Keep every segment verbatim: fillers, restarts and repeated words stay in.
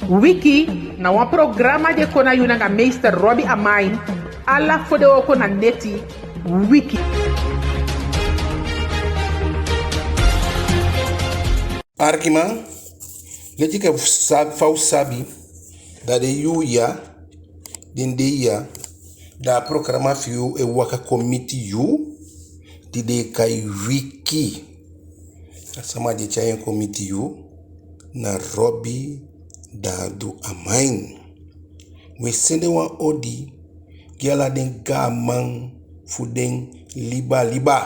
Wiki na wan programa di e kon na yu nanga meester Robbie Amain, ala fodewooko na neti. Wiki. Arkiman, leti enke sa-, fa u sabi, da den yuu ya, den dei ya, da a programa fi yu e waka kon miti yu, di den e kai Wiki. A sama di e tyai en kon miti yu, na Robbie Dadu Amain. We sende wan odi gi ala den gaaman fu den liba liba.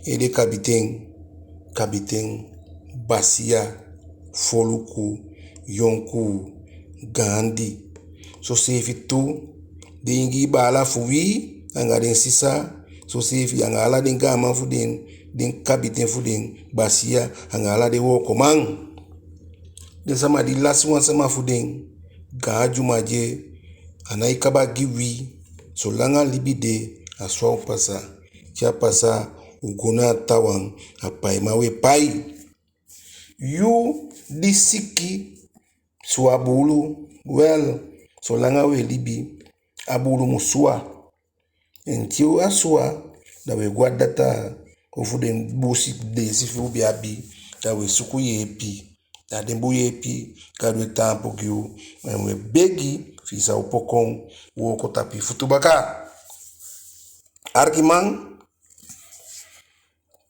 Ede kabiten, kabiten, basiya, foluku, yonkuu, gaandi. Soseefi tu, den Ingii baala fu wi, anga den sisa, soseefi anga ala den gaaman fu den, den kabiten fu den, basiya, anga ala den wookoman. Den sama di lasi wan sama fu den, gaan dyumadye, a nái kaba gi wi, solanga libi de, a so a o pasa. Te a pasa, u go na a taawan, a paiman we pai. Yu di siki, suwa buulu, wel, solanga we libi, a buulu mu suwa. En te a suwa, da we go a dataa, ofu den busi deesi fi u be abi, da we suku yeepi. Da den bun yeepi, Gadu e taampu gi u, en we begi, fi i sa opo kon wooko tapu i futu baka. Arkiman,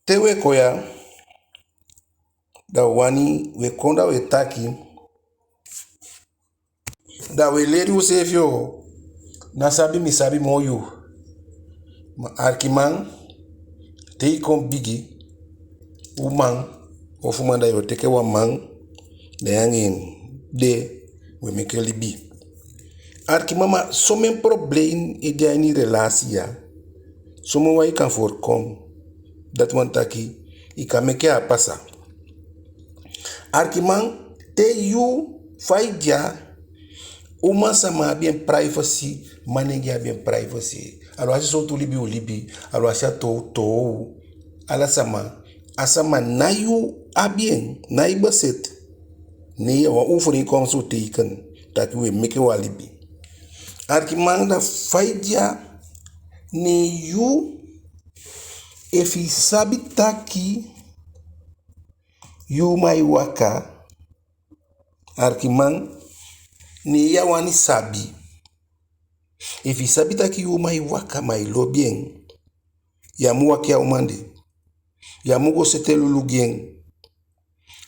te we kon ya, da wani we kon da we taki, da we leli useefi o, ná sabi mi sabi moo yu. Ma arkiman, te i kon bigi, uman ofu man, da yo teke wan man, da yu anga en de, we meke libi. Arkiman, ma somen probleem e de a ini relasi ya. Somen wan i kan voorkom. Dati wani taki, i kan meke a pasa. Arkiman, te yu fa i de ya, uman sama abi en privacy, manenge abi en privacy. Alwasi sowtu libi u libi, alwasi a toow toow, ala sama, a sama ná yu abi en, ná i bezit. Ne a wan overeenkomst u teken, taki we meke wan libi. Arkiman, da fa i de ya, ne yu, efu i sabi taki yu uman e waka, arkiman, ne ya wani sabi. Efu i sabi taki yu uman e waka, ma i lobi en, ya mu waki a uman de. Ya mu go sete lulu gi en.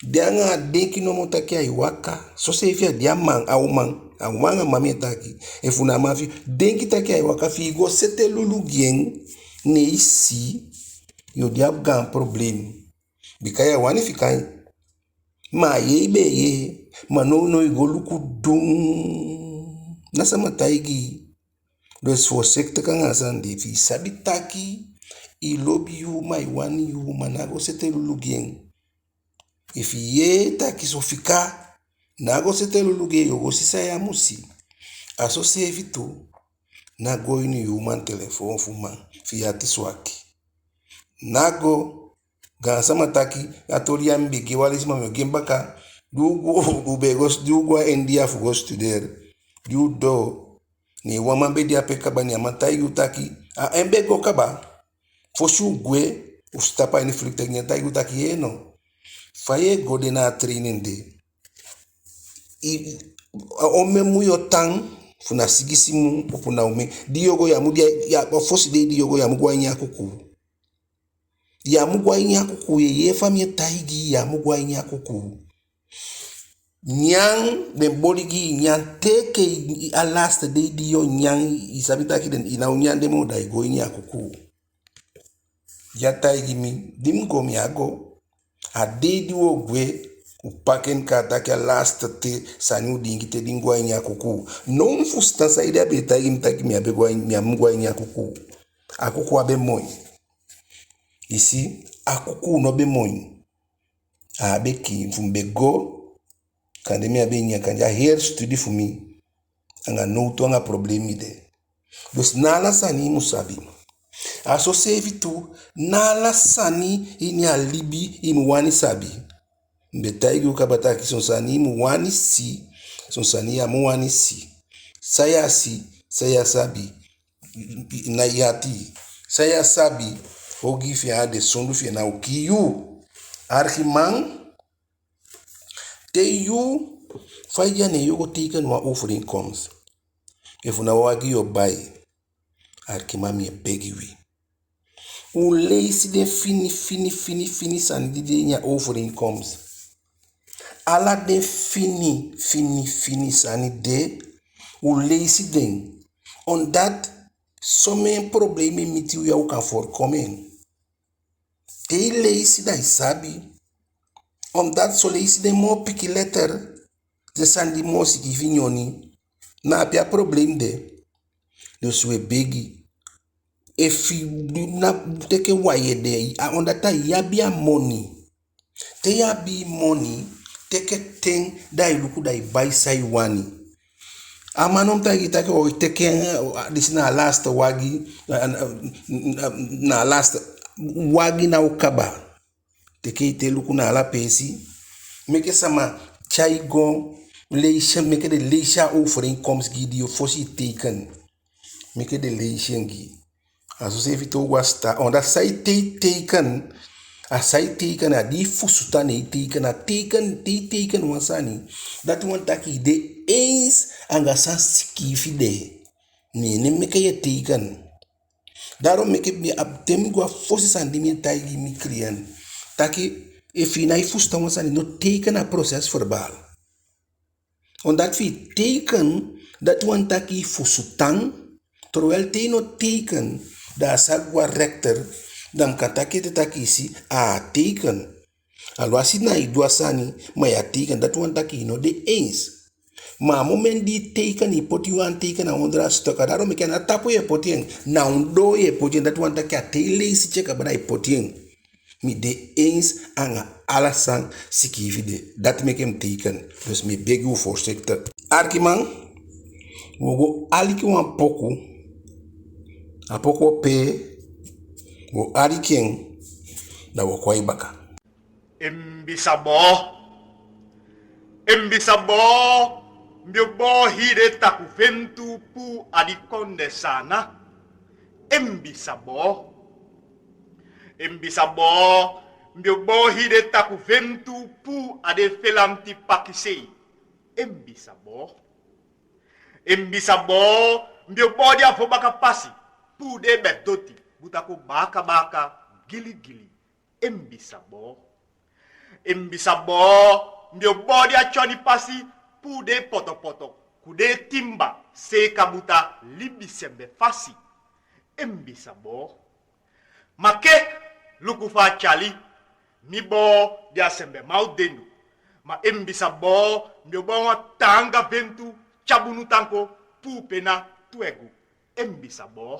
De anga a denki nomo taki ai waka. Soseefi a de a man, a uman, a uman anga man mi e taki. Efu na a man fi i, denki taki ai waka, fi i go sete lulu gi en, ne i si, yo de a gaan probleem. Bika ya wani fika en. Ma a yee i be e yee, ma nownow i go luku dun. Ná sama taigi i. Dus voorzichtig anga a sani de, efi i sabi taki i lobi yu uman, i wani yu uman, ná go sete lulu gi en. Efi i yee taki so, fika, ná go sete lulu gi en, yo go si san ya mu si. A soseefi tu, ná go ini yu uman telefon fu man, fi i ati swaki. Ná go. Gaansama taki, a toli ya mi be gi wan leisi, ma mi o gi en baka. Di u go, u be go, di u go a India fu go studeri. Di u doo, ne wan man be de ape kaba, ne a man taigi u taki, a en be go kaba. Fosi u gwe, u stapu a ini vliegtuig, ne a taigi u taki, yee no. Fa yu e go de na a training de, i, a omen mun yo tan, fu na sigisi mun, ofu na omen. Di yo go, ya mu, di, ya, a fosi dei di yo go, ya mu go a ini a kuku. Ya mu go a ini a kuku, ye, yee fa mi e taigi i, ya mu go a ini a kuku. Nyan, den boli gi i nyan te enke i, a laatste dei di yo nyan, i sabi taki den, i ná o nyan den moo, da i go ini a kuku. Ya taigi mi, di mi go, mi á go. A dei di wo gwe, u paki en kaa taki a laatste te, sani u diingi te di mi go a ini a kuku. Now mi fusutan saide a be e taigi mi taki mi á be go a ini, mi á mu go a ini a kuku. A kuku á be moi. I si, a kuku no be moi. A á be kiin. Fu mi be go, kande mi á be nyan, kande a heri studie fu mi, anga nowtu anga problemi de. Dus ná ala sani i mu sabi. A soseefi tu, ná ala sani ini a libi i mu wani sabi. Mi be taigi u kaba taki son sani i mu wani si, son sani ya mu wani si. San ya si, san ya sabi, na i ati. San ya sabi, ogii fi en a de, sondu fi en ná o kii yu. Arkiman, te yu, fa i de ya, ne yu o go teken wan overeenkomst. Efu na wagi yu o bai, arkiman, mi e begi wi. U leisi den fini, fini, fini, fini sani di de ini a overeenkomst. Ala den fini, fini, fini sani de, u leisi den. Omdat somen problemi e miti u ya, u kan voorkomen. Te i leisi, da i sabi. Omdat son leisi den moo pikin letter, den sani di moo sikiifi nyoni, na ape a problem de. Dus we begi. Efu i du na teke wan ede, a, omdat a i abi a moni. Te i abi moni, teke ten, da i luku, da i bai san i wani. A man o mu taigi i taki o teke, eh, disi na a laatste wagi, eh, na a laatste wagi, ná o kaba. Teke i ten, luku na ala peesi. Meke sama tyai i go leisi, meke den leisi a overeenkomst gi i di yu fosi teken. Meke den leisi en gi i. A soseefi te u go a sitaat, omdat san i te i teken, a san i teken, a di i fusutan ne i teken, a teken, te i teken wan sani, dati wani taki i de eens anga san sikiifi de. Ne, ne meke yu e teken. Daarom meke mi abi, te mi go, a fosi sani di mi e taigi mi cliënt, taki efu i nái fusutan wan sani, no teken a proces-verbaal. Omdat fi i teken, dati wani taki i fusutan, terwijl te i no teken, da a sa go a rechter, da mi kan taki ete taki i si, a á teken. Alwasi na i du a sani, ma yu á teken, dati wani taki i no de eens. Ma a moment di i teken, i poti wan teken a ondoo a stuk, a dati o meke a ná tapu yu e poti en, na ondoo yu e poti en, dati wani taki a te i leisi tyai kaba da i poti en. Mi de eens anga ala san sikiifi de. Dati meke mi teken. Dus mi e begi u voorzichtig. Arkiman, wo go aliki wan poku. A poku o pee, wo aliki en, da wo kon a i baka. Embisa boo. Embisa boo. Mi o boo hii den takuu fentu puu a di kondee Saana. Embisa boo. Embisa boo. Mi o boo hii den takuu fentu puu a den felanti pakisei. Embisa boo. Embisa boo. Mi o boo den afobaka pasi puu den bedoti buta kon baaka baaka, gili gili. Embisa boo. Embisa boo. Mi o boo den atyoni pasi puu den potopoto, ku den timba, seeka buta, libi sembe fasi. Embisa boo. Ma ke, luku fa a tyali, mi boo den asembe man o dendu. Ma embisa boo, mi o boo wan taanga fentu, tya bunu tanko, puu pe na twegu. Embisa boo.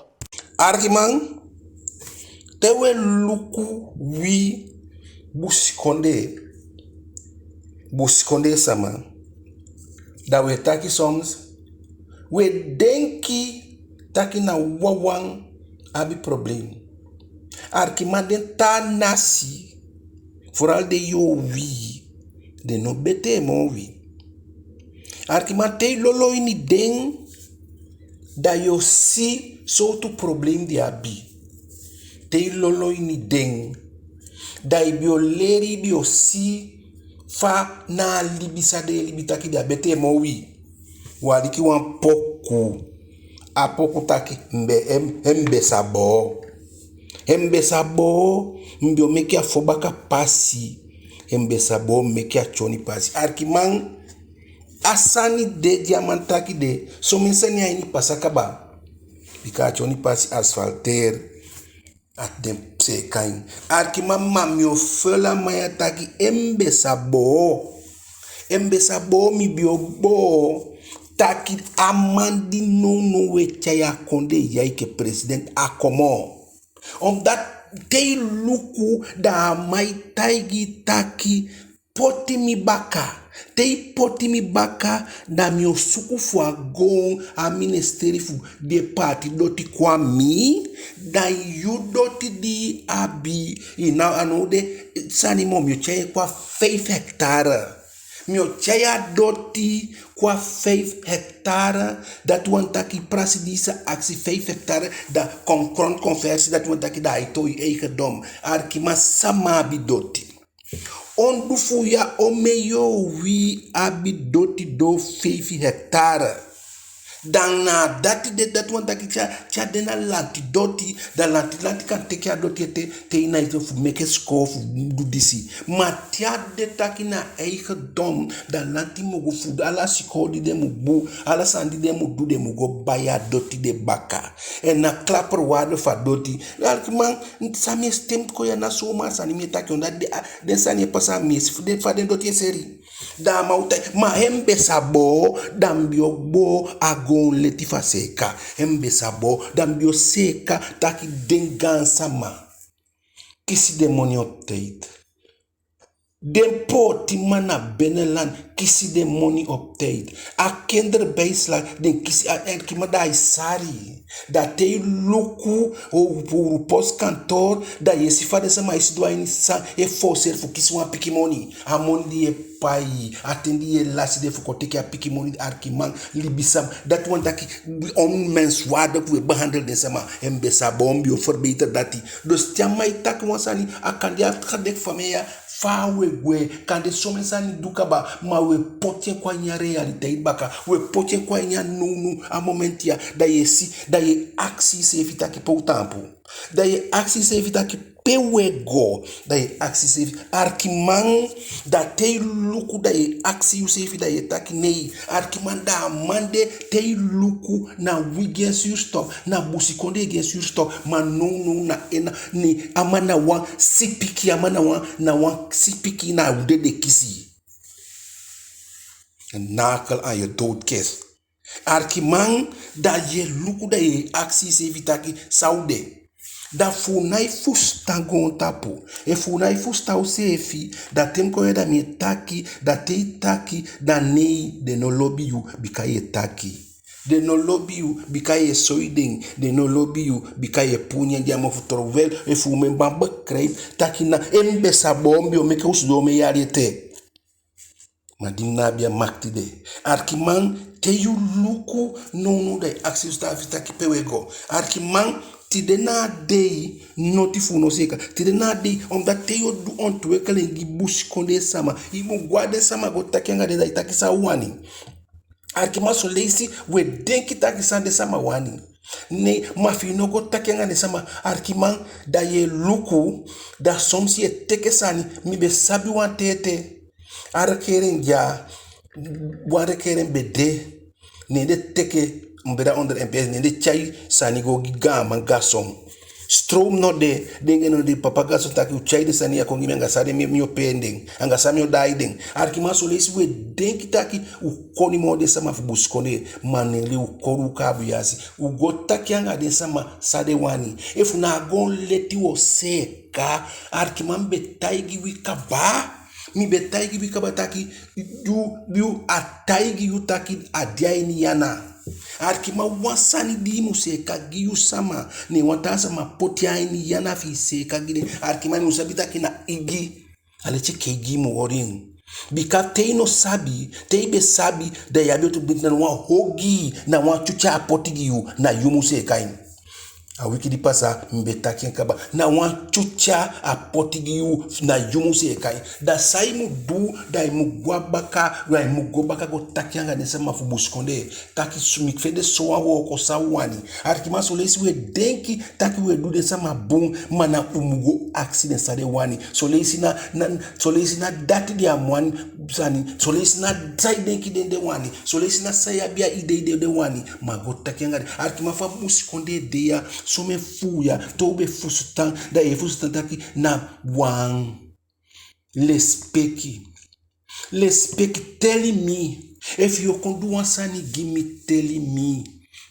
Arkiman, te we luku wi busikondee, busikondee sama, da we taki soms, we denki taki na wawan abi problem. Arkiman, den taa nasi, vooral den yuu wi, den no betee moo wi. Arkiman, te i lolo ini den, da yo si sowtu problem den abi. Te i lolo ini den, da i be o leli, i be o si fa na a libi san den e libi, taki den á betee moo wi. Wi aliki wan poku. A poku taki, mbe, em, embisa boo. Embisa boo, mi be o meke afobaka pasi. Embisa boo, mi meke atyoni pasi. Arkiman, a sani de di a man taki de, somen sani a ini pasa kaba. Bika atyoni pasi asfalteer, a den seeka en. Arkiman, ma mi o feli a man ya taki embisa boo. Embisa boo, mi be o boo taki a man di nownow e tyai a kondee ya enke president, a kon moo. Omdat te i luku, da a man e taigi i taki poti mi baka, Te i poti mi baka, da mi o suku fu a goon, a ministeri fu den paati doti kon a mi, da yu doti di i abi, i ná, a ná o de sani moo, mi o tyai en kon a vijf hectare. Mi o tyai a doti kon a vijf hectare, dati wani taki prasi di i sa akisi vijf hectare, da kon grondconversie, dati wani taki da ai toon i eigendom. Arkiman, sama abi doti? On du fu ya, omen yuu wi abi doti doo vijf hectare. Da na dati de, dati wani taki te a, te a de na lanti doti, da lanti, lanti kan teke a doti ete, te i na ete fu meke sikoo fu du disi. Ma te a de taki na eigendom, da lanti mu go fu ala sikoo di den mu bun, ala sani di den mu du, den mu go bai a doti de baka. En na klapperwaarde fu a doti. Arkiman, san mi e stem kon ya, na so wan sani mi e taki, omdat den, a, den sani e pasa, mi e si fu den, fa den doti e seli. Da a man o taki, ma en be sa boo, da mi be o boo a goon leti fu a seeka. En be sa boo, da mi be o seeka taki den gaansama kisi den moni op tijd. Den pootiman na binnenland kisi den moni op tijd. A kinderbijslag, den kisi a, arkiman, da ai sali. Da te i luku o, o, o postkantoor, da yu e si fa den sama e sidon a ini san e forceer fu kisi wan pikin moni. A moni di yu e pai, a ten di yu e lasi de fu kon teke a pikin moni, arkiman, libisama. Dati wani taki onmenswaardig wi e behandel den sama. En be sa boo, mi be o verbeter dati. Dus te a man e taki wan sani, a kan de a gedekte fu a man ya, fa wi e gwe, kande somen sani du kaba, ma wi e poti en kon a ini a realiteit baka, wi e poti en kon a ini a nownow, a moment ya, da yu e si, da yu e akisi iseefi taki pe u taampu. Da yu e akisi iseefi taki pe wi e go, da yu e akisi iseefi, arkiman, da te i luku, da yu e akisi yuseefi, da yu e taki nei. Arkiman, da a man de, te i luku, na wi gi en zuurstof, na busikondee gi en zuurstof, ma nownow na en na, ne a man na wan sipiki, a man na wan, na wan sipiki, na u dede kisi. Een nagel aan je doodkist. Arkiman, da yu e luku, da yu e akisi iseefi taki san u de. Da fu u nái fusutan goontapu, efu u nái fusutan useefi, da te mi kon ya, da mi e taki, da te i taki, da nei, den no lobi yu bika yu e taki. Den no lobi yu bika yu e soi den, den no lobi yu bika yu e puu nyan gi a mofu. Terwijl efu u man man begrijp taki na en be sa boo, mi be o meke u sidon omen yali ete. Ma di mi ná abi a makiti de. Arkiman, te yu luku nownow, da yu akisi yuseefi taki pe wi e go. Arkiman, tide na a dei noti fu u no seeka. Tide na a dei, omdat te yu o du ontwikkeling gi busikondee sama, i mu go a den sama go taki anga den, da i taki san u wani. Arkiman, son leisi wi e denki taki san den sama wani. Nei, ma fi i no go taki anga den sama, arkiman, da yu e luku, da soms yu e teke sani, mi be sabi wan ten ete. A regering ya, wan regering be de, ne den teke, mi be de a onder N P S, ne den tyai sani go gi gaaman, gazon. Stroom no de, den gi en no de, papa gazon taki u tyai den sani ya kon gi mi, anga san den mi, mi o pee den, anga san mi o daai den. Arkiman, son leisi wi e denki taki u koni moo den sama fu busikondee, ma ne lei u koli u kaabuyasi. U go taki anga den sama san den wani. Efu na a goon leti u o seeka, arkiman, mi be taigi wi kaba. Mi be taigi wi kaba taki, yu, yu, a taigi yu taki a de a ini yu ana. Arkiman, wan sani di i mu seeka gi yu sama, ne wan taa sama poti a ini yu ana fi i seeka gi den. Arkiman, i mu sabi taki na igi. A leti enke igi i mu holi en. Bika te i no sabi, te i be sabi, da yu á be o tu binti, na wan ogii, na wan tyutya a poti gi yu, na yu mu seeka en. A wiki di pasa, mi be taki en kaba. Na wan tyutya a poti gi yu, na yu mu seeka en. Da san i mu du, da i mu go a baka, da i mu go baka go taki anga den sama fu busikondee. Taki so mi fende sowan wooko, san u wani. Arkiman, son leisi wi e denki taki wi e du den sama bun, ma na u mu go akisi den san den wani. Son leisi na, na, son leisi na dati den á mu wani sani. Son leisi na san i denki den, den wani. Son leisi na san i abi a idei den, den wani. Ma go taki anga den. Arkiman, fa busikondee de ya, somen fu u ya, te u be fusutan, da yu e fusutan taki na wan lesipeki. Lesipeki, teli mi. Efu yu o kon du wan sani gi mi, teli mi.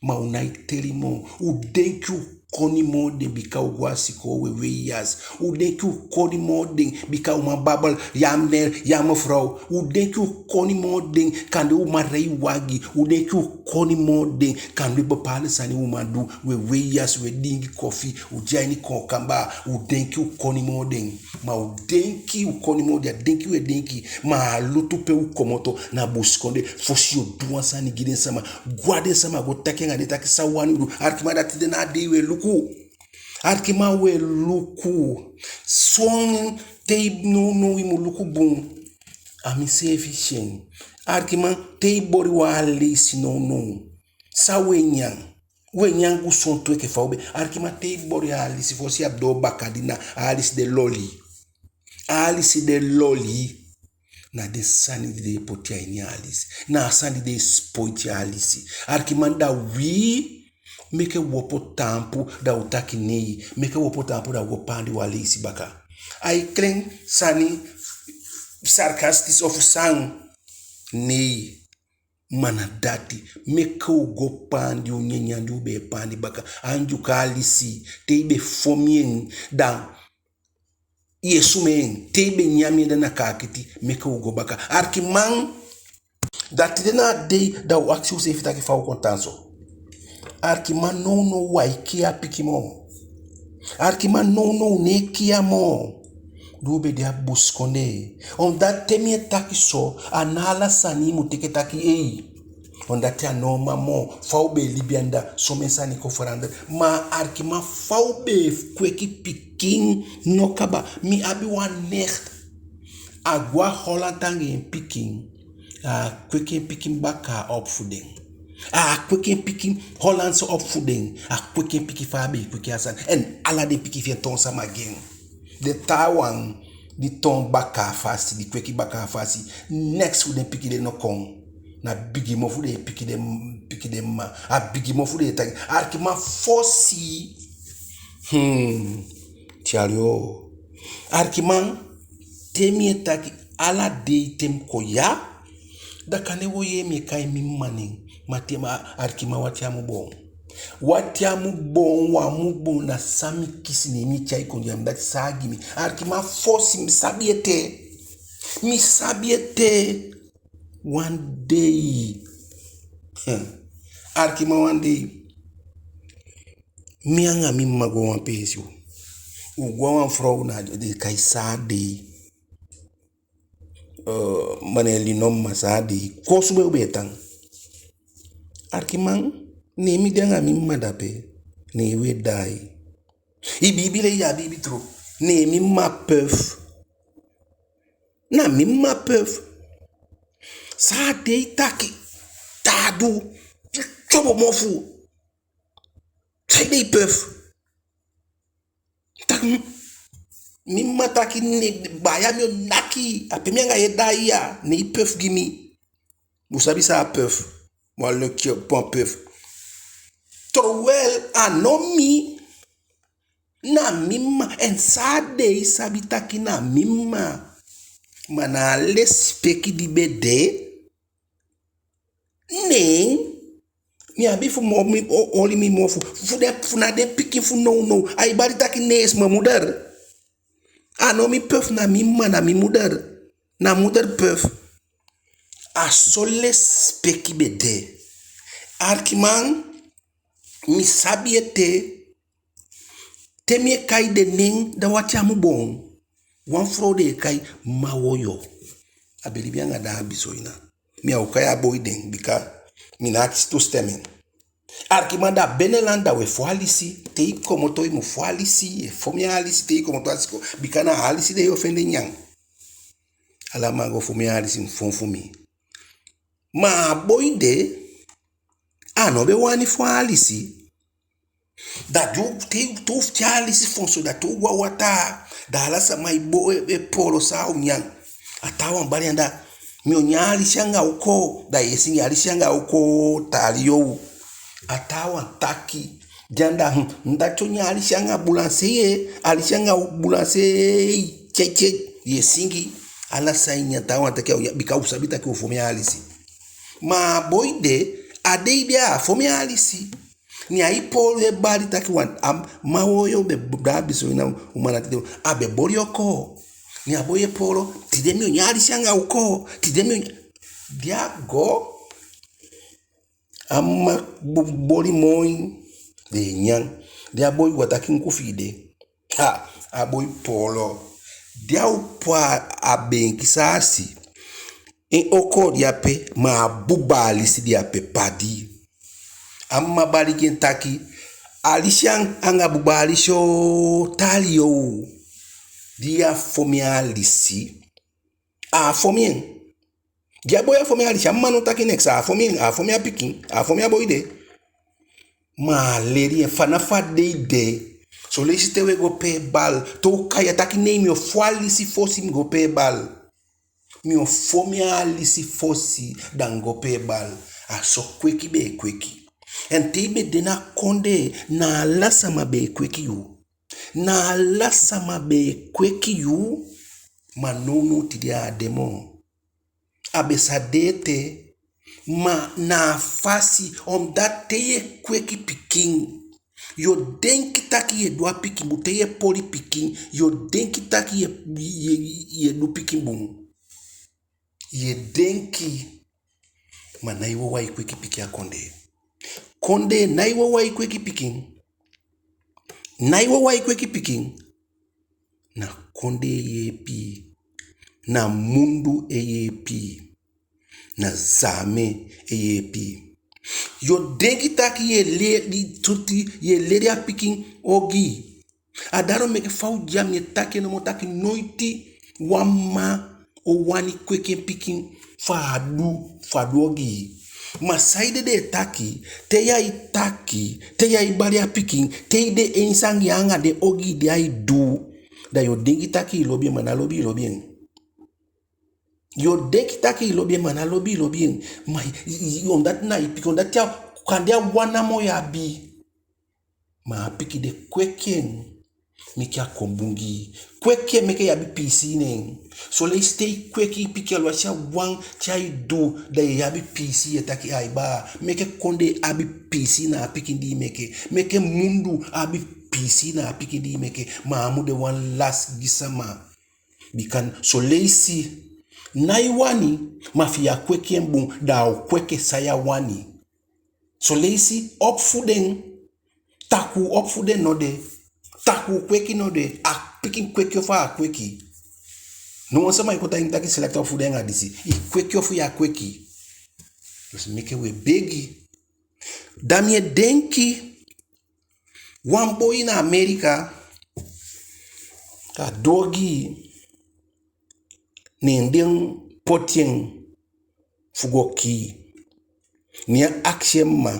Ma u nái teli moo. U denki u koni moo den bika u go a sikoo, u e wei yasi. U denki u koni moo den bika u man babel, ya meneer, ya mevrouw. U denki u koni moo den, kande u man rei wagi. U denki u koni moo den, kande bepaalde sani u man du, u e wei yasi, u e diingi kofi, u de a ini kookanbaa. U denki u koni moo den. Ma u denki u koni moo den, a denki u e denki. Ma a lutu pe u komoto na busikondee, fosi yu o du wan sani gi den sama, go a den sama go taki anga den taki san u wani u du. Alikiman, da tide na a dei u e luku. Alikiman, u e luku. Son dei nownow i mu luku bun. A miseefi si en. Alikiman, te i boli wan alisi nownow, san u e nyan? U e nyan gusontu enke fa u be. Alikiman, te i boli a alisi, fosi a be doo bakadina, a alisi de loli. A alisi de loli. Na den sani di den e poti a ini a alisi. Na a sani di den e sipoiti a alisi. Alikiman, da wi, meke u opo taampu, da u taki nei. Meke u opo taampu, da u go paandi wan leisi baka. Ai klen sani, sarcastic of san? Nei. Ma na dati, meke u go paandi u nyanyan di u be e paandi baka. A Ndyuka alisi, te i be fon en, da i e sumee en. Te i be nyan en, da na kaakiti. Meke u go baka. Alikiman, da tide na a dei, da u akisi useefi taki fa u kon tan so. Alikiman, nownow u á e kiya pikin moo. Alikiman, nownow u ná e kiya moo. Di u be de a busikondee. Omdat te mi e taki so, a ná ala sani i mu teke taki ei. Omdat a ná o man moo, fa u be e libi anda, somen sani kon ferander. Ma alikiman, fa u be e kweki pikin no kaba. Mi abi wan nicht. A go a Holland anga en pikin. A kweki en pikin baka a opvoeding. A kweki en pikin Hollandse opvoeding. A kweki en pikin fa a be e kweki a sani. En ala den pikin fi en toon sama gi en. Den taawan di toon baka a fasi, di kweki baka a fasi, neks fu den pikin de no kon. Na bigi mofu den e piki den, piki den mma. A bigi mofu den e taki. Alikiman, fosi. Hmm. Tyali o. Alikiman, te mi e taki ala dei te mi kon ya, da kande wan yee mi e kai mi mma nen. Ma te mi, alikiman, wati á mu boon. Wati á mu boon, u á mu boon. Na san mi kisi, ne mi tyai kon gi en, dati san a gi mi. Alikiman, fosi mi sabi ete. Mi sabi ete. Wan dei. Hmm. Alikiman, wan dei. Mi anga mi mma go a wan peesi. U go a wan frow na den e kai Saadei. Eh, ma na en libi mma Saadei. Koosube u be e tan. Alikiman, ne mi de anga mi mma dape. Ne u e daai. I biibi lei, ya biibi tru. Ne mi mma puf. Na mi mma puf. Saadei taki. Taadu. Tyobo mofu. Saadei puf. Taki, mi mma taki ne, baya, mi o naki. A pe mi anga yu e daai ya. Ne i puf gi mi. U sabi san a puf? Wan leki pon puf. Terwijl a no mi, na mi mma. En Saadei sabi taki na mi mma. Ma na a lesipeki di be de. Nen, mi abi fu mo-, mi o-, oli mi mofu. Fu den, fu na den pikin fu nownow. Ai bali taki ne is mijn moeder. A no mi puf, na mi mma, na mi moeder. Na moeder puf. A so lesipeki be de. Alikiman, mi sabi ete. Te mi e kai den nen, da wati á mu boon. Wan frow den e kai Mawoyo. A be libi anga Daabi Soina. Mi á o kai a boi den, bika mi ná akisi toestemming. Alikiman, da a benelan da u e fon alisi. Te i komoto i mu fon alisi, i e fon mi alisi te i komoto a sikoo. Bika na alisi de yu o fende nyan. Ala man go fon mi alisi, mi fon fu mi. Ma a boi de, a no be wani fon alisi. Da di u te, te u tyai alisi fon so, da te u go a wataa, da ala sama e bo-, e, e poolo san a o nyan. A taawan bali anda, mi o nyan alisi anga okoo, da yu e singi alisi anga okoo, taali yow. A taawan taki, di anda, hmm, mi dati o nyan alisi anga bulansei, alisi anga bulansei, tyei tyei, yu e singi. Ala san i nyan, taawan taki a o nyan, bika u sabi taki u o fon mi alisi. Ma a boi de, a dei de a á fon mi alisi. Ne ai poolo e bali taki wan, a man woyo be, da a be soi na uman na tide, a be boli okoo. Ne a boi e poolo, tide mi o nyan alisi anga okoo, tide mi o nyan. Di a go, a man bo-, boli moi, den e nyan. Di a boi go, a taki: Nku, fi i de? Ha, a boi poolo. Di a opo a beenki, san a si? En okoo de ape, ma a buba alisi de ape, padi. A man bali gi en taki: Alisi an-, anga buba alisi o, taa liyoo. Di a fon en alisi, a á fon en. Di a boi á fon en alisi, a man no taki neks, a á fon en, a á fon en a pikin, a á fon en a boi de. Ma a leli en, fanafu a dei de. Son leisi te u e go pee bal, te u kai, a taki: Nei, mi o fon alisi fosi mi go pee bal. Mi o fon mi alisi fosi, da mi go pee bal. A so kweki be e kweki. En te i be de na kondee, na ala sama be e kweki yu. Na ala sama be e kweki yu. Ma nownow tide a á de moo. A be sa de ete, ma na a fasi, omdat te yu e kweki pikin, yu o denki taki yu e du a pikin bun, te yu e poli pikin, yu o denki taki yu e, yu e, yu e du pikin bun. Yu e denki, ma ná i wawan e kweki pikin a kondee. Kondee, ná i wawan e kweki pikin. Ná i wawan e kweki pikin. Na kondee e yeepi i. Na mundu e yeepi i. Na Nzambi e yeepi i. Yu o denki taki yu e le-, di tuti, yu e leli a pikin ogii. A dati meke fa u de ya, mi e taki en nomo taki noiti wan mma o wani kweki en pikin fu a du, fu a du ogii. Ma saide den e taki, te yu á e taki, te yu á e bali a pikin, te i de eens anga en, anga den ogii di ai du, da yu o denki taki i lobi en, ma ná lobi i lobi en. Yu o denki taki i lobi en, ma ná lobi i lobi en. Ma i, i, i, omdat na i pikin, omdat a, kande a wan namo yu abi. Ma a pikin de, kweki en, meke a kon bun gi i. Kweki en, meke yu abi piisii ne en. Son leisi te i kweki i pikin, aluwasi a wan te ai du, da yu e abi piisii, yu e taki: Ai baa, meke kondee abi piisii na a pikin di i meke. Meke mundu abi piisii na a pikin di i meke. Ma a á mu de wan lasi gi sama. Bika son leisi, ná i wani, ma fi yu á kweki en bun, da a o kweki san yu á wani. Son leisi, opvoeding, takuu opvoeding no de, takuu kweki no de, a pikin kweki ofu a á kweki. No wan sama e kon taigi mi taki selecte opvoeding a disi, i kweki ofu yu á kweki. Dus meke u e begi. Da mi e denki, wan boi na Amerika, a du ogii, ne den poti en fu go kii. Ne a akisi en mma,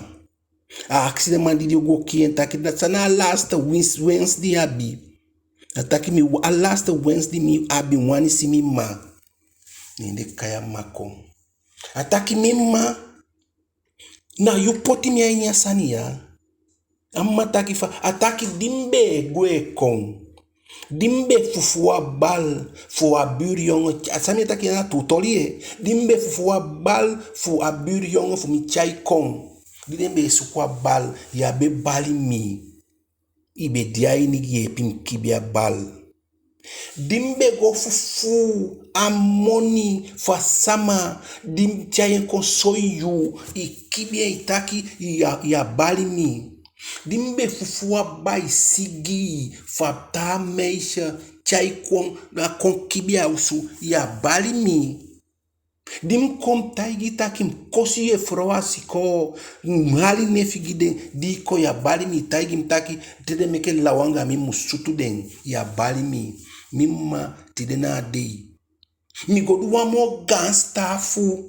a akisi den man di, di o go kii en taki: Da san na a laatste wens, wens di i abi? A taki: Mi, a laatste wens di mi abi, mi wani si mi mma. Ne den kai a mma kon. A taki: Mi mma, na yu poti mi a ini a sani ya. A mma taki: Fa? A taki: Di mi be e gwe kon, di mi be fufuu a bal fu a buurjongen, a san mi e taki ya na tuu toli, di mi be fufuu a bal fu a buurjongen fu mi tyai kon, di den be e suku a bal, yu á be bali mi. I be de a ini yeepi mi kibii a bal. Di mi be go fufuu a moni fu a sama, di mi tyai en kon soi yu, i kibii en, i taki yu á, yu á bali mi. Di mi be fufuu a baisigii fu a taa meisje tyai kon, a kon kibii a osu, yu á bali mi. Di mi kon taigi i taki mi kosi yu e frow a sikoo, mi hali nefi gi den, di i kon yu á bali mi, i taigi mi taki te den meke law anga mi mi mu sutu den, yu á bali mi. Mi mma, tide na a dei mi go du wan moo gaan sitaafu,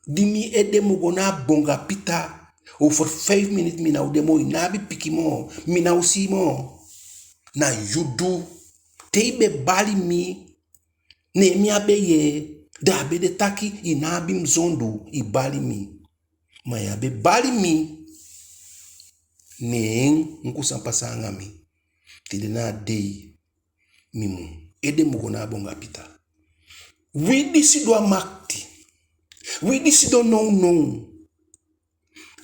di mi ede mu go na a bonga pita. Over vijf minuten mi ná o de moo, i ná abi pikin moo, mi ná o si i moo. Na yu du. Te i be bali mi, ne mi á be yee, da a be de taki i ná abi mi zondu, i bali mi. Ma yu á be bali mi. Ne en, luku san pasa anga mi. Tide na a dei mi mu, ede mu go na a bonga pita. Wi di sidon a makiti, wi di sidon nownow,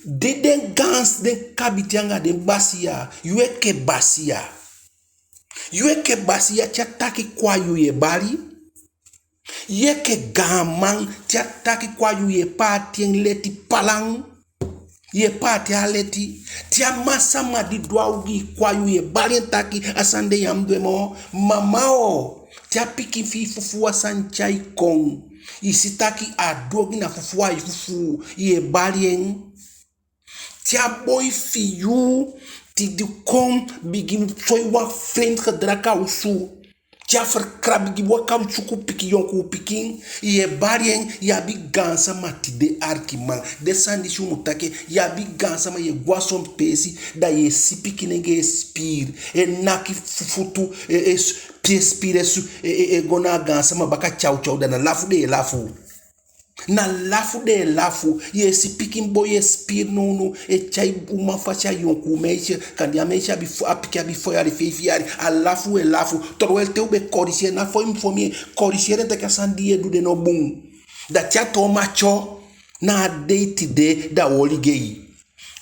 Di den gaanse, den kabiten anga den basiya, yu enke basiya. Yu enke basiya, te a taki kon a yu, yu e bali. Yu enke gaanman, te a taki kon a yu, yu e paati en leti palan. Yu e paati a leti. Te a mansama di du a ogii kon a yu, yu e bali en taki a sani de ya mu du en moo. Mama o, te a pikin fi i fufuu a sani tyai kon, i si taki a du ogii, na fufuu ai fufuu, yu e bali en. Te a boi fi yu, te di kon bigin soi wan vreemd gedrag a osu. Te a verkracht, bigin waka suku pikin, yonkuu pikin, yu e bali en. Yu abi gaansama tide, arkiman. Den sani disi u mu taki en. Yu abi gaansama, yu e go a son peesi, da yu e si pikinnengee spiiri e naki fu- futu, e, e, s- pe spiiri e su- e, e, e go na a gaansama baka tyaw tyaw, da na lafu den e lafu. Na lafu den e lafu. Yu e si pikin boi e spiiri nownow, e tyai uman fasi a yonkuu meisje. Kande a meisje abi fo- a pikin abi fo yali, feifi yali. A lafu u e lafu. Terwijl te u be corrigeer, na fon mi fon mi e corrigeer en taki a sani di yu e du de no bun. Da te a toon matyo, na a dei tide, da u oli gei.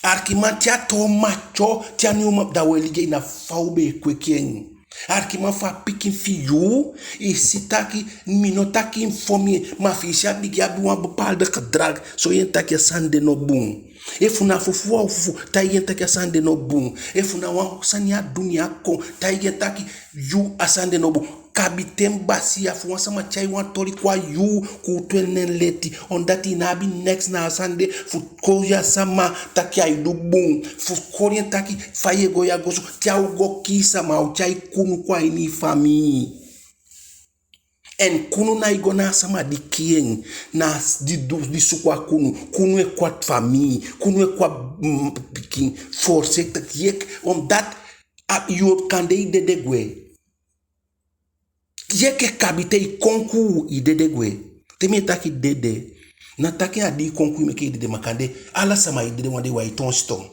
Arkiman, te a toon matyo, te a nyun uman, da u e ligei. Na fa u be e kweki en. Arkiman, fu a pikin fi yu, i si taki, mi no taki mi fon mi, ma fi i si a bigin abi wan bepaalde gedrag, soi en taki a sani de no bun. Efu na fufuu a o fufuu, taigi en taki a sani de no bun. Efu na wan sani a du, ne a kon, taigi en taki yu, a sani de no bun. Kabiten, basiya, fu wan sama tyai wan toli kon a yu, kuutu en nen leti. Omdat i ná abi neks na a sani de fu koli a sama taki ai du bun. Fu koli en taki fa yu e go ya go so. Te a o go kii sama, a o tyai kunu kon a ini i famii. En kunu nái go na a sama di kii en, na di du- di suku a kunu. Kunu e kon a famii. Kunu e kon a, mm, pikin. Voorzichtig. Yek, omdat a- yu o- kande i dede gwe. Yeke, kabiten, i konkuu i dede gwe. Te mi e taki dede, ná taki a di i konkuu meke i dede, ma kande ala sama e dede wan dei, wan e toon siton.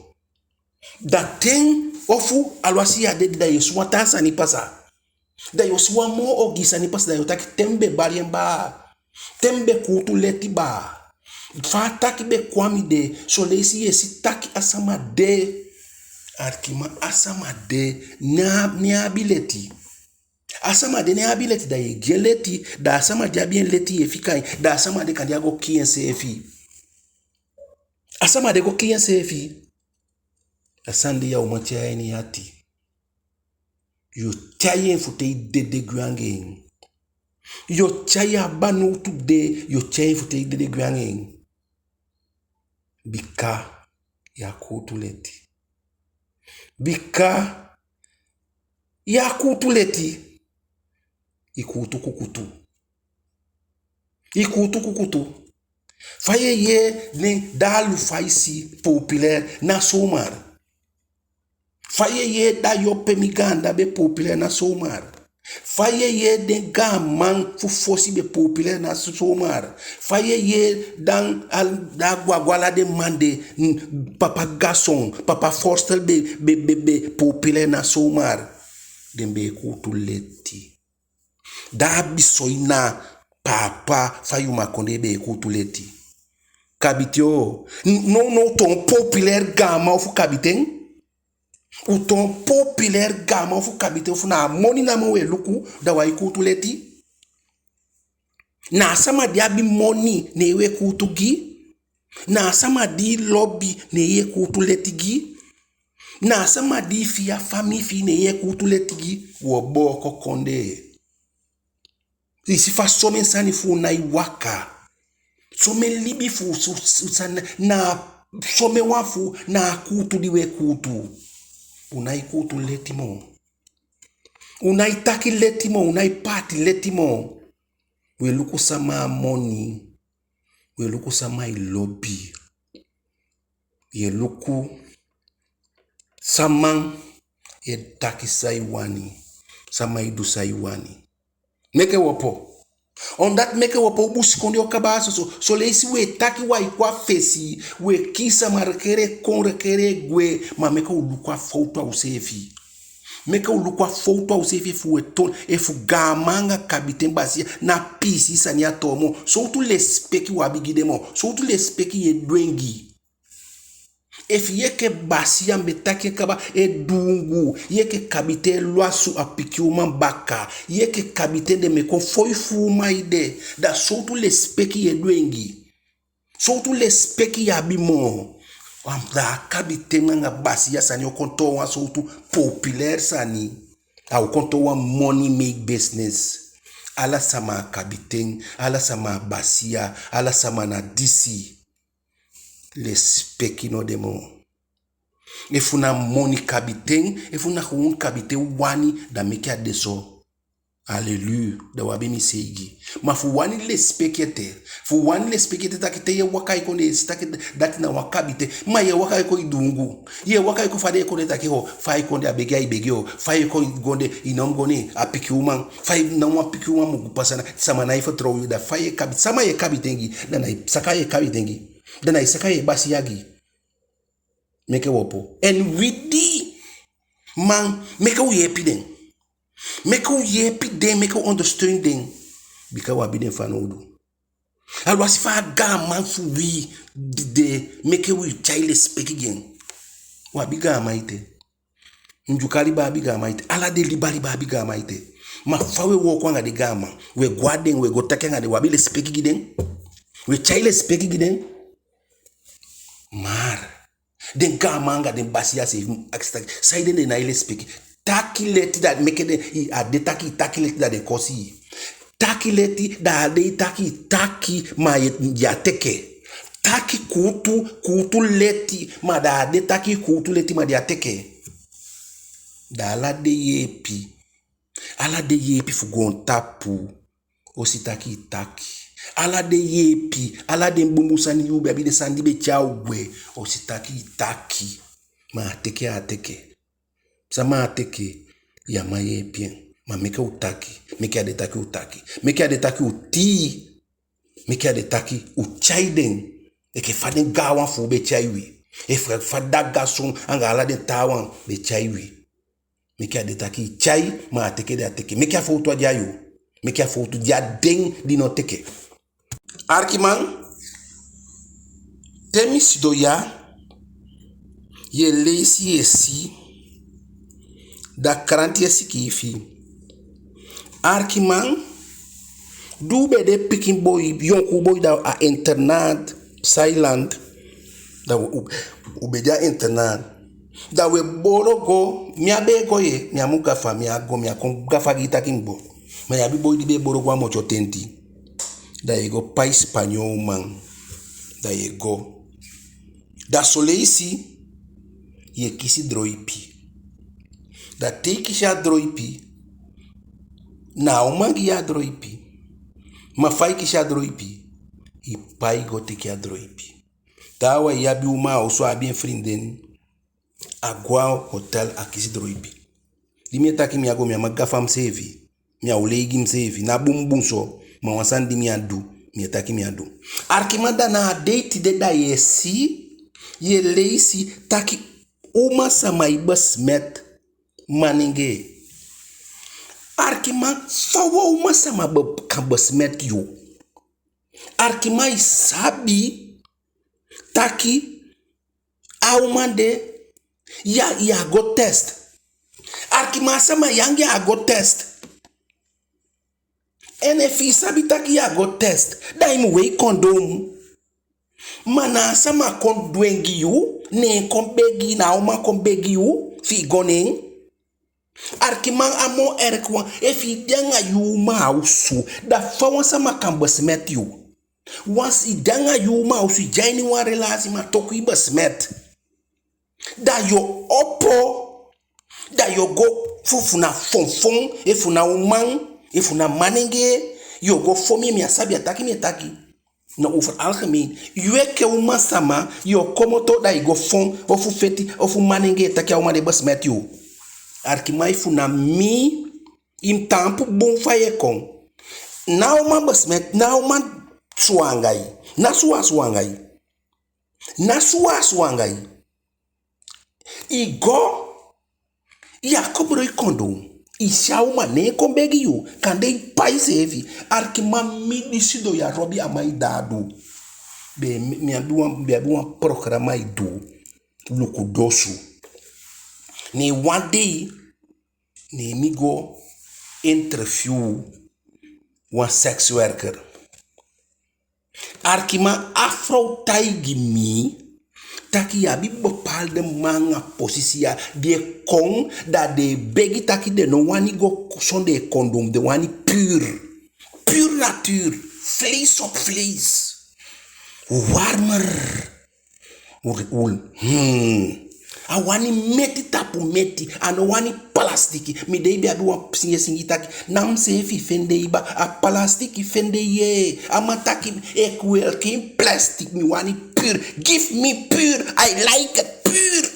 Da ten ofu alwasi yu á dede, da yu o si wan taa sani pasa. Da yu o si wan moo ogii sani pasa, da yu o taki te mi be bali en baa. Te mi be kuutu leti baa. Fa a taki be kon a mi de, son leisi yu e si taki a sama de. Arkiman, a sama de, ne a- ne a abi leti. A sama de ne a abi leti, da yu e gi en leti, da a sama di abi en leti yu e fika en, da a sama de kande a go kii enseefi. A sama de go kii enseefi. A sani de ya, uman, tyai a ini yu ati. Yu o tyai en fu te i dede gwe anga en. Yu o tyai a banowtu de, yu o tyai en fu te i dede gwe anga en. Bika yu á kuutu leti. Bika yu á kuutu leti. I kuutu kukutu. I kuutu kukutu. Fa yu e yee den Daalu Faisi populair, ná zomaar. Fa yu e yee da Yope, mi gaandda, be populair, ná zomaar. Fa yu e yee den gaanman fu fosi be populair, ná zomaar. Fa yu e yee dan al- da Gwagwala, den man de, mm, papa Gason, papa Forstel be, be, be, be populair, ná zomaar. Den be e kuutu leti. Da a be soi na papa Fayuma Kondee be e kuutu leti. Kabiten o. N- nownow u toon populair gaanman ofu kabiten? U toon populair gaanman ofu kabiten, ofu na a moni namo u e luku, da u ái kuutu leti? Na a sama di abi moni, ne yu e kuutu gi? Na a sama di i lobi, ne yu e kuutu leti gi? Na a sama di i fii, a famii fi i, ne yu e kuutu leti gi? U o booko kondee. I si fa somen sani fu u nái waka. Somen libi fu u su- su- san- na somen wan fu u na a kuutu di u e kuutu. U nái kuutu leti moo. U nái taki leti moo, u nái paati leti moo. U e luku sama a moni. U e luku sama i lobi. Yu e luku sama e taki san i wani, sama e du san i wani. Meke u opo. Omdat meke u opo, u busikondee o kaba a soso. Son leisi u e taki, u ái kon a fesi, u e kii sama, rekeer e kon, rekeer e gwe, ma meke u luku a fowtu a useefi. Meke u luku a fowtu a useefi, efu u e toon, efu gaaman anga kabiten, basiya, na piisii sani a toon moo. Sowtu lesipeki u abi gi den moo? Sowtu lesipeki yu e dwengi? Efu yu enke basiya, mi be taki en kaba, e duungu, yu enke kabiten e lwasu a pikin uman baka, yu enke kabiten, den mu e kon fon i fu uman ede. Da sowtu lesipeki yu e dwengi? Sowtu lesipeki yu abi moo? Da a kabiten anga basiya sani o kon toon wan sowtu populair sani. A o kon toon wan money make business. Ala sama a kabiten, ala sama a basiya, ala sama na disi. Lesipeki no de moo. Efu na moni kabiten, efu na gewoon kabiten wani, da meke a de so. Alelu, da wi abi mi seigi. Ma fu wani lesipeki ete, fu wani lesipeki ete taki te yu e waka e kon de, i si taki dati na wan kabiten, ma yu e waka e kon i duungu. Yu e waka e kon fa den e kon de taki ho, fa i kon de a begi ai begi o, fa i kon go de, i no mu go ne a pikin uman, fa i na wan pikin uman mu pasa na, sama ná e fitoow yu, da fa yu e kabi, sama yu e kabiten gi, da na i saka yu e kabiten gi, da na i saka yu e basiya gi. Meke wi opo. En wi di man, meke u yeepi den. Meke u yeepi den, meke u ondersteun den. Bika wi abi den fanowdu. Awansi fa a gaaman fu wi de, meke wi tyai lesipeki gi en. Wi abi gaaman ete. Ndyuka liba abi gaaman ete. Ala den liba liba abi gaaman ete. Ma fa wi e wooko anga den gaaman, wi e go a den, wi e go taki anga den, wi abi lesipeki gi den? Wi e tyai lesipeki gi den? Maar den gaaman anga den basiya seefi mu akisi taki, saide den nái lesipeki? Taki leti, da meke den, i, a de taki i taki leti, da den kosi i. Taki leti, da a de i taki i taki, ma yu á teke. Taki kuutu, kuutu leti, ma da a de taki i kuutu leti, ma den á teke. Da ala den yeepi, ala den yeepi fu goontapu, o si taki i taki. Ala den yeepi, ala den bunbun sani yu be abi, den sani di be tyai u gwe, o si taki i taki. Ma a teke a á teke. Sama á teke, yu á man yeepi en. Ma meke u taki, meke a de taki u taki. Meke a de taki u tii. Meke a de taki u tyai den. Enke fa den gaanwan fu u be tyai wi. Enke fa, fa Da Gason anga ala den taawan be tyai wi. Meke a de taki i tyai, ma a teke den á teke. Meke a fowtu á de a yu. Meke a fowtu de a den di no teke. Arkiman, te mi sidon ya, yu e leisi, yu e si, da kranti e sikiifi. Arkiman, di u be de pikin boi, yonkuu boi, da a internaat, Sailand, da u, u be de a internaat. Da u e bolo go, mi á be e go ye, mi á mu gafa, mi á go, mi á kon gafa gi i taki mi go. Ma yu abi boi di be e bolo go a motyo tenti. Da yu e go pai Sipanyooman. Da yu e go. Da son leisi, yu e kisi droipi. Da te i kisi a droipi, na a uman gi yu a droipi. Ma fa i kisi a droipi? I pai go teke a droipi. Taawan e abi uman a osu, a abi en frinden. A go a hotel, a kisi droipi. Di mi e taki mi á go, mi á man gafa miseefi. Mi á o lei gi miseefi. Ná bunbun so, ma wan sani di mi á du, mi e taki mi á du. Arkiman, da na a dei tide da yu e si, yu e leisi taki uman sama e besmet manengee. Arkiman, fa wan uman sama be, kan besmet yu? Arkiman, i sabi taki a uman de, ya, ya go test. Arkiman, a sama ya anga en a go test. En efu i sabi taki ya go test, da i mu wei kondom. Ma na a sama kon dwengi yu, ne en kon begi, na a uman kon begi yu fi i go ne en. Arkiman, a moo erg wan, efu i de anga yu uman a osu, da fa wan sama kan besmet yu? Wansi i de anga yu uman a osu, i de a ini wan relasi, ma toku i besmet. Da yu o opo, da yu o go, fu, fu na fonfon, efu na uman, efu na manengee, yu o go fon. Mi, mi á sabi, a taki mi e taki. Na over algemeen. Yu enke uman sama, yu o komoto da i go fon, ofu feti, ofu manengee taki a uman de besmet yu. Arkiman, efu na mi, i mu taampu bun fa yu e kon. Ná a uman besmet, ná a uman suwa anga i. Ná suwa suwa anga i. Ná suwa suwa anga i. I go, ya koboloiki kondom. I si a uman, ne en kon begi yu, kande i pai seefi. Arkiman, mi di sidon ya, Robi Amai Daadu. Be, mi, mi abi wan, mi abi wan programa i du. luku dosu. Ne wan dei, ne mi go interview wan sekswerker. Arkiman, a frow taigi mi taki yu abi bepaalde man anga posisi ya di e kon, da den e begi taki den no wani go sondee kondom, den wani puur. Puur natuur. Vlees op vlees. Warmer. Ul, ul. Hmm. A wani meti tapu meti. A no wani plastiki. Mi dei be abi wan singi e singi taki: na mi seefi fende iba. A plastiki fende yu. A man taki: ik wil geen plastic. Mi wani puur. Give me puur. I like it puur.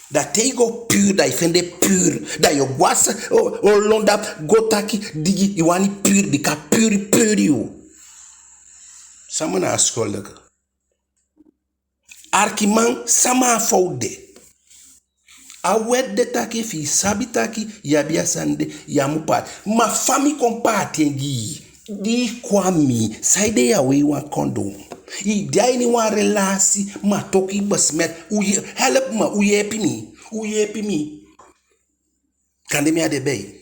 Da te i go puur, da i fende puur. Da yu o go a se, o, o lon da go taki digi, i wani puur, bika puur, puur yu. Sama na a schuldige? Arkiman, sama a fowtu de? A wet de taki efi i sabi taki yu abi a sani de, yu á mu paati. Ma fa mi kon paati en gi i? Di i kon a mi, saide yu á wei wan kondom? I de a ini wan relasi, ma toku i besmet. U ye-, help me, u yeepi mi, u yeepi mi. Kande mi á de bei.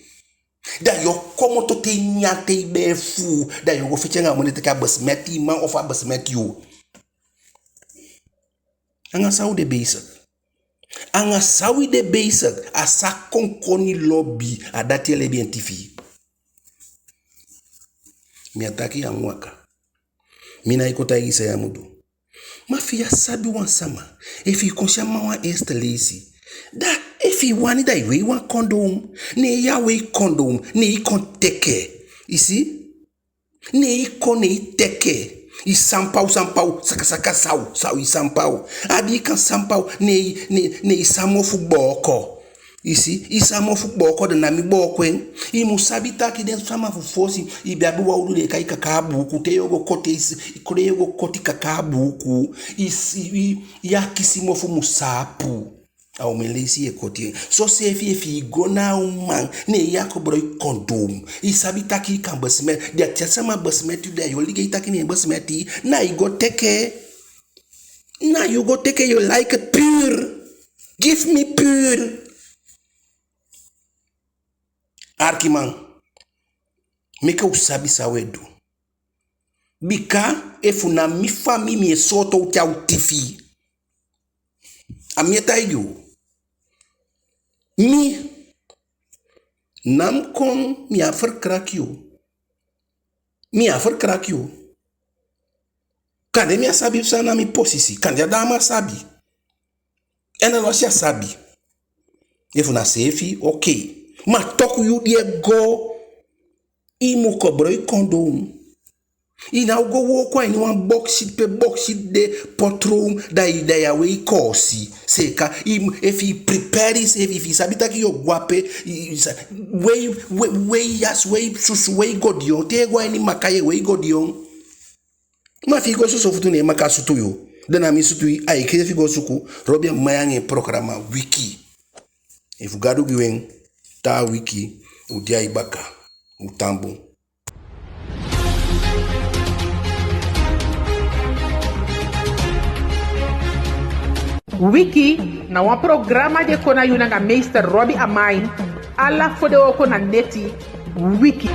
Da yu o komoto te i nyan te i bee fuu, da yu o go feti anga a moni taki a besmet i man ofu a besmet yu. Anga san u de bezig? Anga san wi de bezig? A san konkoni lobi, a dati e lebi en tifi. Mi á taki yu á mu waka. Mi nái kon taigi i san yu á mu du. Ma efi yu á sabi wan sama, efi i kon si a man wan eerste leisi, da efi i wani da i wei wan kondom. Ne yu á wei kondom, ne i kon teke. I si? Ne i kon, ne i teke. I sampaw, sampaw, saka, saka, saw, saw, i sampaw. A di i kan sampaw, ne i, ne, ne i sa mofu booko. I si, i sa mofu booko, da na mi booko en. I mu sabi taki den sama fu fosi, i be abi wan udu den e kai kakaa buuku, te yu o go koti, i si, te yu o go koti kakaa buuku, i si, i, i akisi mofu mu saapu. A omen leisi yu e koti en. Soseefi efi i go na a uman, ne yu á koboloiki kondom, i sabi taki i kan besmet, da te a sama besmet yu, da yu o ligei taki ne en besmet i, na i go teke. Na yu go teke, yu like puur. Give me puur. Arkiman, meke u sabi san u e du. Bika efu na mi famii, mi e sooto u te a u tifi. A mi e taigi u. Mi, na mi kon, mi á verkracht yu. Mi á verkracht yu. Kande mi á sabi san na mi posisi. Kande a dama sabi. En a wasi a sabi. Efu na seefi, oké. Ma toku yu di e go, i mu koboloiki kondom. I ná o go wooko a ini wan bokisi pe bokisi de, potron, da i, da yu á wei koosi. Seeka, i mu, efi i prepare iseefi, efi i sabi taki yu o go ape, i, i sa-, wei, wei, wei yasi, wei susu, wei godiyon. Te i e go a ini makaa, yu e wei godiyon. Ma efi i go soso futu, ne makaa sutu yu, da na mi sutu i, ai kisi fi i go suku. Robi Amain anga en programa Wiki. Efu Gadu gi u en, taa wiki u de a i baka. U tan bun. Wiki na wan programa di e kon na yu nanga meester Robi Amain, ala fodewooko na neti. Wiki.